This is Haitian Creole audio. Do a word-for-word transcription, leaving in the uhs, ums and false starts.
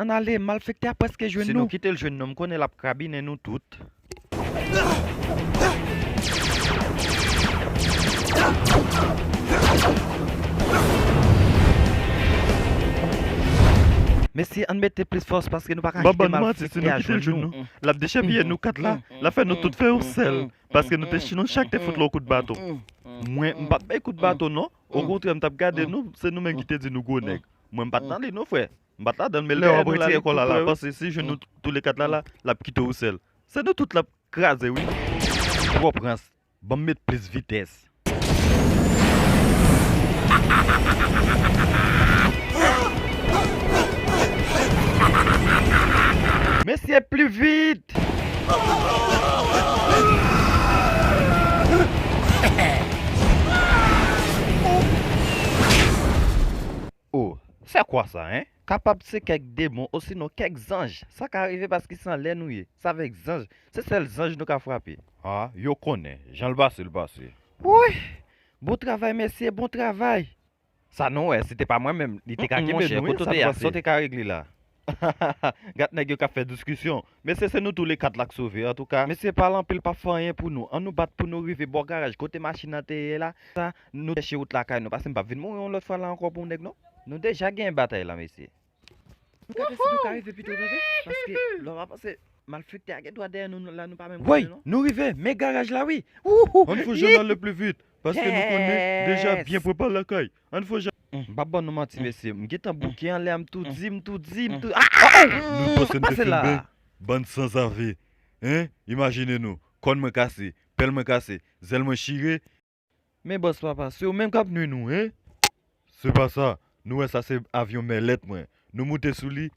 Ann ale, malfektè a prèske jwenn nou. Si nou kite l jwenn nou, m konnen l ap krabinen nou tout. Mesye, ann mete plis fòs paske nou pa ka kite malfektè a jwenn nou. L ap dechèpiye nou kat la, l ap fè nou tout fè yon sèl. Paske nou te chita, nou chak te fout lòt kout baton. Mwen, m pa t bay kout baton non. Okontrè, m t ap gade nou, se nou menm ki te di nou gwo nèg. Mwen, m pa t nan li non, frè. M pa t ladan l, men l dèyè nou la, li tou pre wi. Paske si jwenn nou tou le kat la, la, l ap kite w sèl. Se nou tout l ap kraze wi. Twòp rans. Ban m met plis vitès. Mesye, pli vit! Oh, c'est quoi ça, hein? Kapab se kèk demon osinon kèk zanj. Sa ka rive paske se anlè nou ye. Se avèk zanj. Se sèl zanj nou ka frape. Ah, yo konnen. Jan l pase, l pase. Wouyy! Bon travay, mesye, bon travay! Sa nou wè, si te pa mwen menm, li te ka kenbe nou, wi, sa nou pase. Sa w te ka regle la? Gad nèg yo k ap fè diskisyon. Mesye, se nou tou le kat la k sove, antouka. Mesye, pale anpil p ap fè anyen pou nou. Ann nou bat pou nou rive bò garaj, kote machin nan te ye la. Sa, nou chèche wout lakay nou, paske m p ap vin mouri yon lòt fwa la ankò pou nèg, non. Nou deja genyen batay la, mesye. Nou gade si nou ka rive pito, tande, paske lè w pa panse, malfektè a gen dwa dèyè nou la, nou pa menm konnen, non. Woy, nou rive, men garaj la, wi. Wouhou! Ann fouche nan le pli vit, paske nou konnen deja byen prepa lakay. Ann fouche. M p ap ban nou manti, mesye. M gentan bouke anlè a, m tou di, m tou di, m tou, ah! Nou panse n te fin byen? Bann sanzave. Hein? Imajine nou. Kòn mwen kase, pèl mwen kase, zèl mwen chire. Men bòs papa, se ou menm k ap nwi nou, hein? Se pa sa. Nou wè sa se avyon mèlèt mwen. Nou moute sou li.